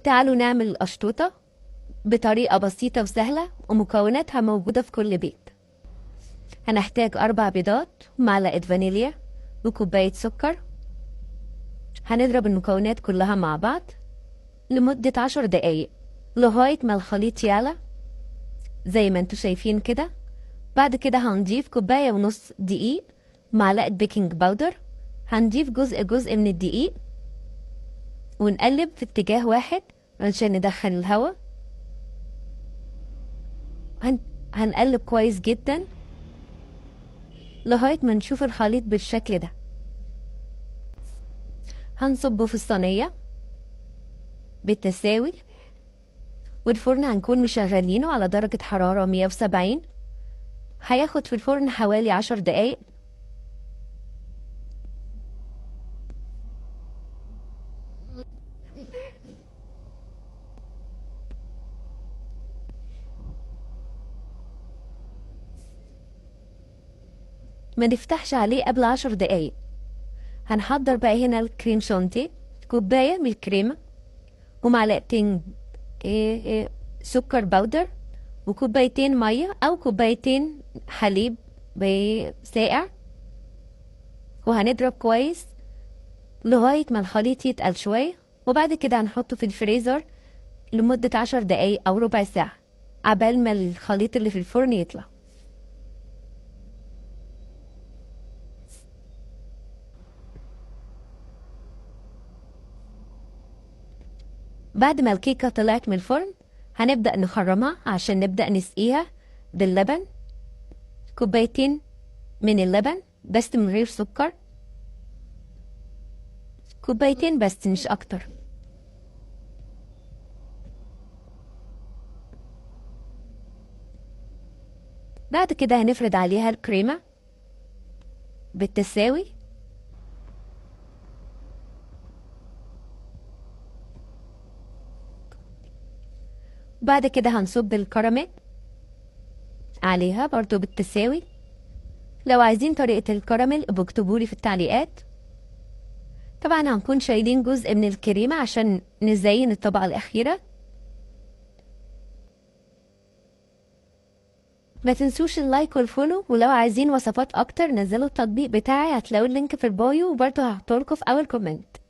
تعالوا نعمل القشطوطة بطريقة بسيطة وسهلة ومكوناتها موجودة في كل بيت. هنحتاج 4 بيضات، معلقة فانيليا، وكوباية سكر. هنضرب المكونات كلها مع بعض لمدة 10 دقايق لغاية ما الخليط يعلى زي ما انتوا شايفين كده. بعد كده هنضيف 1.5 كوباية دقيق، معلقة baking powder. هنضيف جزء جزء من الدقيق ونقلب في اتجاه واحد علشان ندخل الهواء. هنقلب كويس جدا لغاية ما نشوف الخليط بالشكل ده. هنصبه في الصينية بالتساوي، والفرن هنكون مشغلينه على درجة حرارة 170. هياخد في الفرن حوالي 10 دقايق. ما نفتحش عليه قبل 10 دقايق. هنحضر بقى هنا الكريم شانتيه، كوباية من الكريمة ومعلقتين سكر powder وكوبايتين مية أو كوبايتين حليب ساقع، وهنضرب كويس لغاية ما الخليط يتقل شوية. وبعد كده هنحطه في الفريزر لمدة 10 دقايق أو ربع ساعة عبال ما الخليط اللي في الفرن يطلع. بعد ما الكيكة طلعت من الفرن هنبدأ نخرمها عشان نبدأ نسقيها باللبن. 2 كوباية من اللبن بس من غير سكر، 2 كوباية بس مش أكتر. بعد كده هنفرد عليها الكريمة بالتساوي. بعد كده هنصب الكراميل عليها برضو بالتساوي. لو عايزين طريقة الكراميل بكتبولي في التعليقات. طبعا هنكون شايلين جزء من الكريمة عشان نزين الطبقة الأخيرة. ما تنسوش ال like وال follow، ولو عايزين وصفات أكتر نزلوا التطبيق بتاعي، هتلاقوا ال link في ال bio، وبرضو هحطهولكوا في أول comment.